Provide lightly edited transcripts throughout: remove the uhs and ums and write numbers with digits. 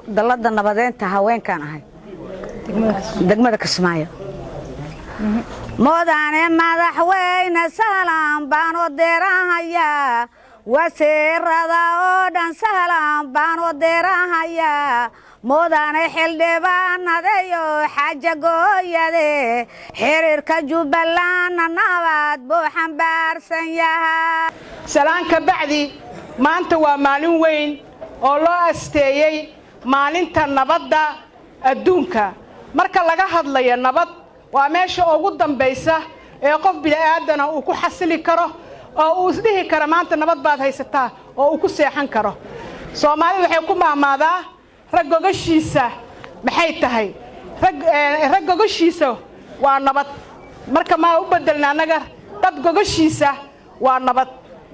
Dalada nabadeynta haweenkaan ahay degmada Kismaayo. Mudane madaxweyne, sahlan baan u dirahayaa. Wasiirada oo dhan sahlan baan u dirahayaa. Mudane xildhibaanadeyo xaaja gooyade, xiriirka Jubbalandna nabad buu xambaarsan yahay. Salaan ka bacdi, maanta waa maalin weyn oo loo asteeyey maalinta nabadda adduunka. Marka laga hadlayo nabad, waa meesha ugu dambaysa ee qof bini'aadana uu ku xasili karo oo uu isdhihi karo maanta nabad baad haysataa oo uu ku seexan karo. Soomaalida waxay ku maahmaadaa, rag gogashiisa maxay tahay? Rag gogashiisa waa nabad. Marka maa u bedelna annaga dad gogashiisa waa nabad.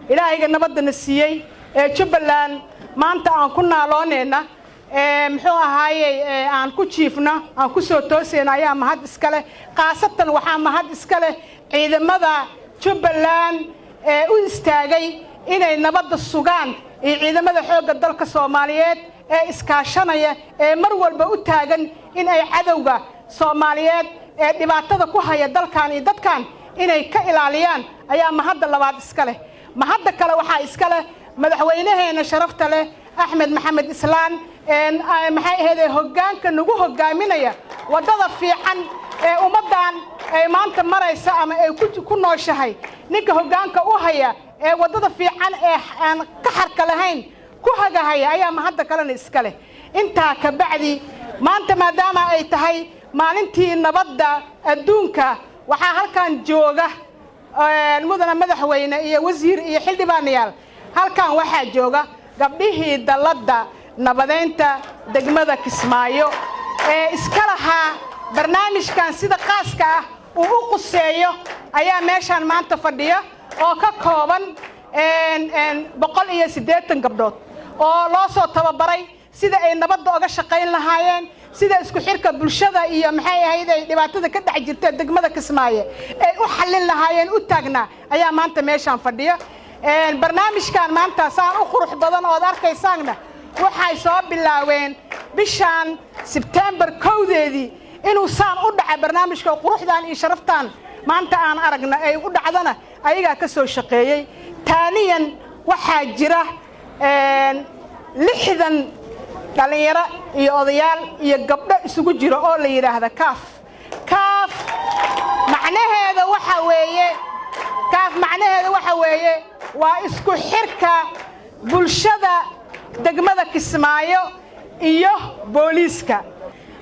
Ilaahayga nabaddana siiyey ee Jubbaland maanta aan ku naaloonayna, muxuu ahaayey, aan ku jiifno, aan ku soo toosayna, ayaa mahad iska leh. Khaasatan waxaa mahad iska leh ciidamada Jubbaland ee u istaagay inay nabadda sugaan iyo ciidamada xoogga dalka Soomaaliyeed ee iskaashanaya, ee mar walba u taagan in ay cadowga Soomaaliyeed ee dhibaatada ku haya dalkan iyo dadkan inay ka ilaaliyaan, ayaa mahadda labaad iska leh. Mahadda kale waxaa iska leh madaxweynaheena sharafta leh, Axmed Maxamed Islaan, maxay ahaydee, hoggaanka nagu hoggaaminaya waddada fiican ee ummaddan ay maanta maraysa ama ay ku nooshahay. Ninka hoggaanka u haya ee waddada fiican ee aan qaxarka lahayn ku hagahaya ayaa mahadda kalena iska leh. Intaa ka bacdi, maanta maadaama ay tahay maalintii nabadda adduunka, waxaa halkan jooga, mudana madaxweyne iyo wasiir iyo xildhibaanayaal, halkan waxaa jooga gabdhihii dalladda nabadeynta degmada Kismaayo ee iska lahaa barnaamijkan sida qaaska ah uu u quseeyo ayaa meeshaan maanta fadhiya, oo ka kooban 180 gabdhood oo loo soo tababaray sida ay nabadda oga shaqayn lahaayeen, sida isku xirka bulshada iyo maxay ahayd ay dhibaatada ka dhex jirta degmada Kismaayo ay u xallin lahaayeen u taagnaa ayaa maanta meeshaan fadhiya. Barnaamijkan maanta saan u qurux badan ood arkaysaanna waxay soo bilaabeen bishaan Sebtembar 1-deedii inuu saan u dhaca barnaamijka. Quruxdan iyo sharaftan maanta aan aragna ay u dhacdana ayagaa ka soo shaqeeyey. Taaniyan, waxaa jira 60 dhallinyaro iyo odayaal iyo gabdho isugu jiro oo la yidhaahda KAAF. KAAF macnaheeda waxa weeye, KAAF macnaheeda waxa weeye waa isku xirka bulshada degmada Kismaayo iyo booliiska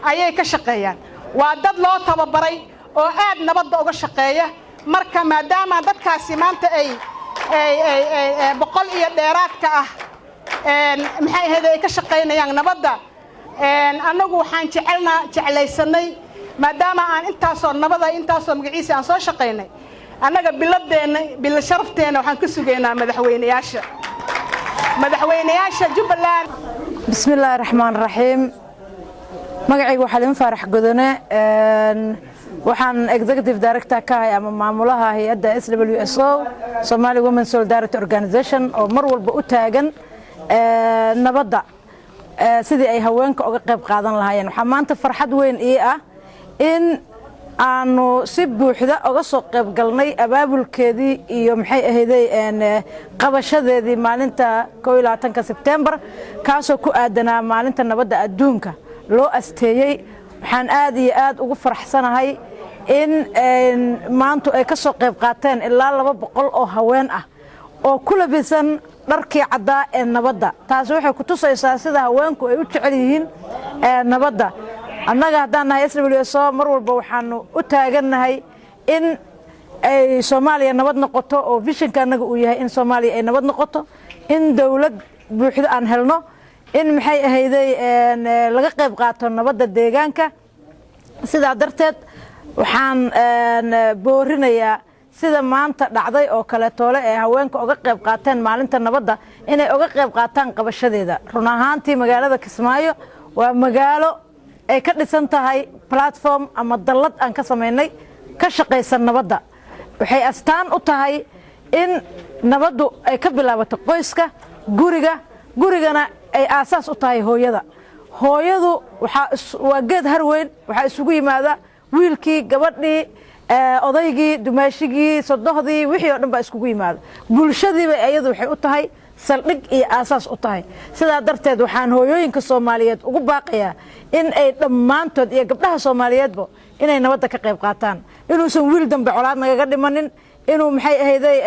ayay ka shaqeeyaan. Waa dad loo tababaray oo aad nabadda uga shaqeeya. Marka maadaama dadkaasi maanta ay 100 iyo dheeraadka ah, maxay ahayd, ay ka shaqaynayaan nabadda, annagu waxaan jecelnaa, jeclaysanay, maadaama aan intaasoo nabada, intaasoo magaciisa aan soo shaqaynay, annaga biladeenna, bila sharafteenna waxaan ka sugaynaa madaxweyneyaasha Jubbaland. Bismi illaahi raxmaan raxiim. Magacayga waxaa Lima Faarax Godone. Waxaan executive director ka ahay ama maamulaha hay-adda SWSO, Somali Women Solidarity Organization, oo mar walba u taagan nabadda sidii ay haweenka uga qayb qaadan lahaayeen. Waxaa maanta farxad weyn ii ah in aanu si buuxda uga soo qayb galnay abaabulkeedii iyo, maxay ahayday, qabashadeedii maalinta 21-ka Sebtembar, kaasoo ku aadanaa maalinta nabadda adduunka loo asteeyey. Waxaan aad iyo aad ugu faraxsanahay in maantu ay ka soo qayb qaateen ilaa 200 oo haween ah oo ku labisan dharkii caddaa ee nabadda. Taasi waxay ku tusaysaa sida haweenku ay u jecel yihiin nabadda. Annaga haddaan nahay SWSO, mar walba waxaanu u taagannahay in ay Soomaaliya nabad noqoto, oo visionka annaga uu yahay in Soomaaliya ay nabad noqoto, in dowlad buuxdo aan helno, in, maxay ahayday, laga qayb qaato nabadda deegaanka. Sidaa darteed waxaan boorinayaa sida maanta dhacday oo kale toole ee haweenka uga qayb qaateen maalinta nabadda inay uga qayb qaataan qabashadeeda. Run ahaantii, magaalada Kismaayo waa magaalo ay ka dhisan tahay platform ama dallad aan ka samaynay ka shaqaysan nabadda. Waxay astaan u tahay in nabaddu ay ka bilaabato qoyska, guriga, gurigana ay aasaas u tahay hooyada. Hooyadu waa geed harweyn. Waxaa isugu yimaada wiilkii, gabadhii, odaygii, dumaashigii, sodohdii, wixii oo dhan baa iskugu yimaada. Bulshadiiba iyadu waxay u tahay saldhig iyo aasaas u tahay. Sidaa darteed waxaan hooyooyinka Soomaaliyeed ugu baaqayaa in ay dhammaantood iyo gabdhaha Soomaaliyeedba inay nabadda ka qayb qaataan, inuusan wiil dambe colaad nagaga dhimanin, inuu, maxay ahayday,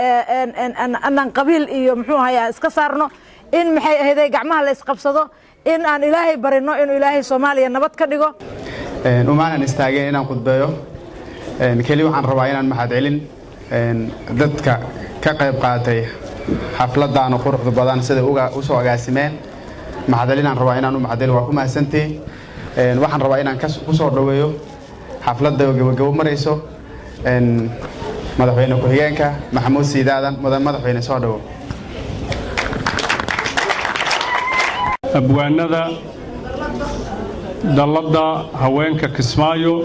anaan qabiil iyo muxuu ahay aan iska saarno, in, maxay ahayday, gacmaha la isqabsado, in aan Ilaahay barino inuu Ilaahay Soomaaliya nabad ka dhigo. Umaanan istaageen inaan khudbeeyo. Keli waxaan rabaa inaan mahadcelin dadka ka qayb qaatay xafladdan quruxda badan sida u soo agaasimeen. Mahadcelinaan rabaa inaan u mahadcelin. Waa ku mahadsantihi. Waxaan rabaa inaan ku soo dhoweeyo xafladda oo gabagabo marayso madaxweyne ku-xigeenka Maxamuud Siidaadan. Mudan madaxweyne, soo dhowow. Abwaanada dalladda haweenka Kismaayo,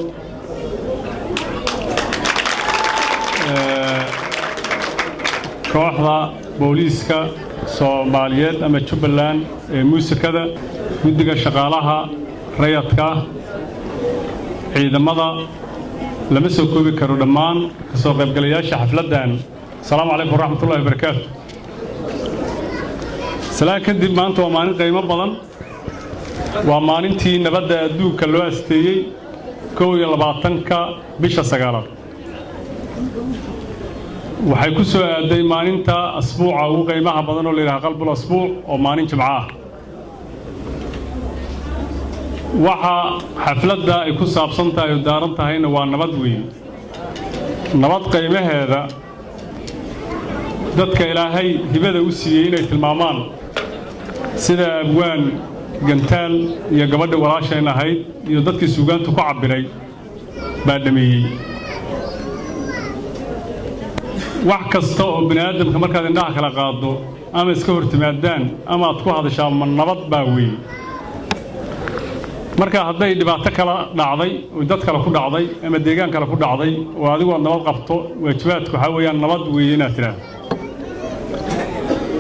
kooxda booliiska Soomaaliyeed ama Jubbaland ee muusikada, guddiga shaqaalaha rayadka, ciidamada, lama soo koobi karo, dhammaan ka soo qaybgalayaasha xafladdan, asalaamu calaykum waraxmatullahi wabarakaatu. Salaan kadib, maanta waa maalin qiimo badan. Waa maalintii nabadda adduunka loo asteeyey, 21-ka bisha sagaalaad. Waxay ku soo aaday maalinta asbuuca ugu qiimaha badan oo la yidhaha qalbul asbuuc, oo maalin Jimco ah. Waxa xafladda ay ku saabsan tahay oo daaran tahayna waa nabad weeye. Nabad qiimaheeda dadka Ilaahay hibada u siiyey inay tilmaamaan, sida abwaan Gantaal iyo gabadha walaashayn ahayd iyo dadkii suugaantu ku cabbiray baa dhameeyey. Wax kasta oo bini aadamka markaad indhaha kala qaaddo ama iska hor timaadaan ama aad ku hadashaa, ma nabad baa weeye? Marka hadday dhibaato kala dhacday oo dad kale ku dhacday ama deegaan kale ku dhacday oo adigu aad nabad qabto, waajibaadku waxaa weeyaan nabad weeye inaad tidhaahdo.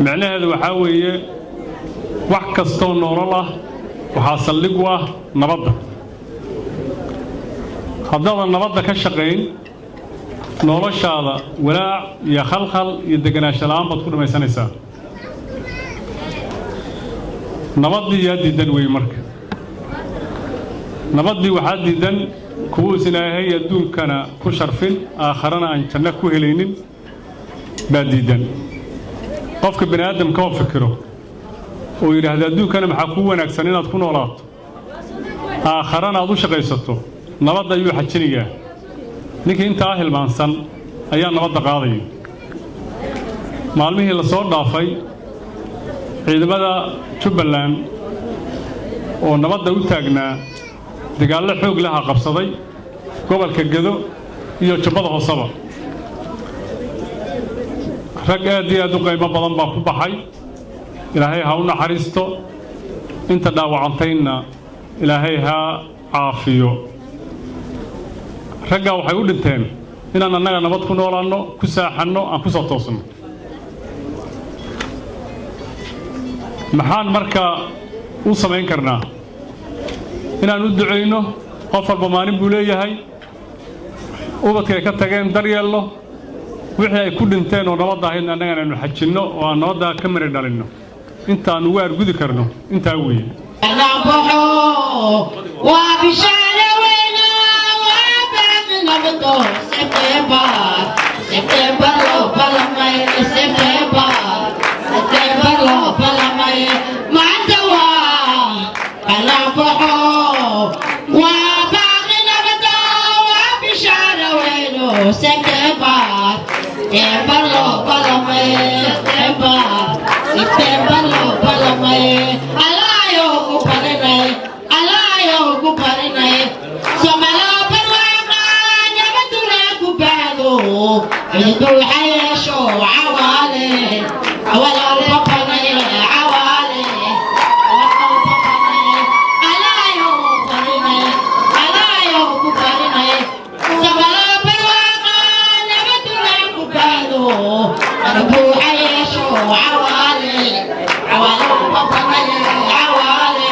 Micnaheedu waxaa weeye wax kastoo nolol ah waxaa saldhig u ah nabadda. Haddaadan nabadda ka shaqayn, noloshaada walaac iyo khalkhal iyo deganaansho la'aan baad ku dhammaysanaysaa. Nabaddii yaa diidan weeye? Marka nabaddii waxaa diidan kuwuus Ilaahay adduunkana ku sharfin, aakharana aan janno ku helaynin baa diidan. Qofka bini aadamka oo fikiro oo yidhaahda adduunkana maxaa kuu wanaagsan inaad ku noolaato, aakharana aad u shaqaysato, nabadda ayuu xajinayaa. Ninkii intaa hilmaansan Ayaa nabadda qaadaya. Maalmihii la soo dhaafay, ciidamada Jubbaland oo nabadda u taagnaa dagaallo xoog laha qabsaday gobolka Gedo iyo Jubbada Hooseba. Rag aad iyo aad u qiimo badan baa ku baxay. Ilaahay ha u naxariisto, inta dhaawacantayna Ilaahay ha caafiyo. Raggaa waxay u dhinteen inaan annaga nabad ku noolaanno, ku saaxanno, aan ku soo toosno. Maxaan marka u samayn karnaa? Inaan u ducayno. Qof walba maalin buu leeyahay. Ubadka ay ka tageen daryeelno, wixii ay ku dhinteen oo nabadda ahaydna annagana aynu xajinno oo aan nabaddaa ka mari dhalinno. Intaan ugu argudi karno intaa weeye. Waa bishaare weyna, waa baaqi nabado. Sebtembar, Sebtembar loo balamay, Sebtembar, Sebtembar loo balamay. Maanta waa banaanbaxo, waa baaqi nabado, waa bishaare weyno. Sebtembar, Sebtembar loo balamay, Sebtembar, Sebtembar loo balamay. Alaayo ku barinay, alaayo ku barinay, Somalo barwaaqa nabaduna ku baado, cidu xayeesho cawaale awalowba banay cawaale awalowba banay. Alaayo barinay, alaayo ku barinay, Somalo barwaaqa nabaduna ku baado, cidu xayeesho cawaale awalowba banay cawaale.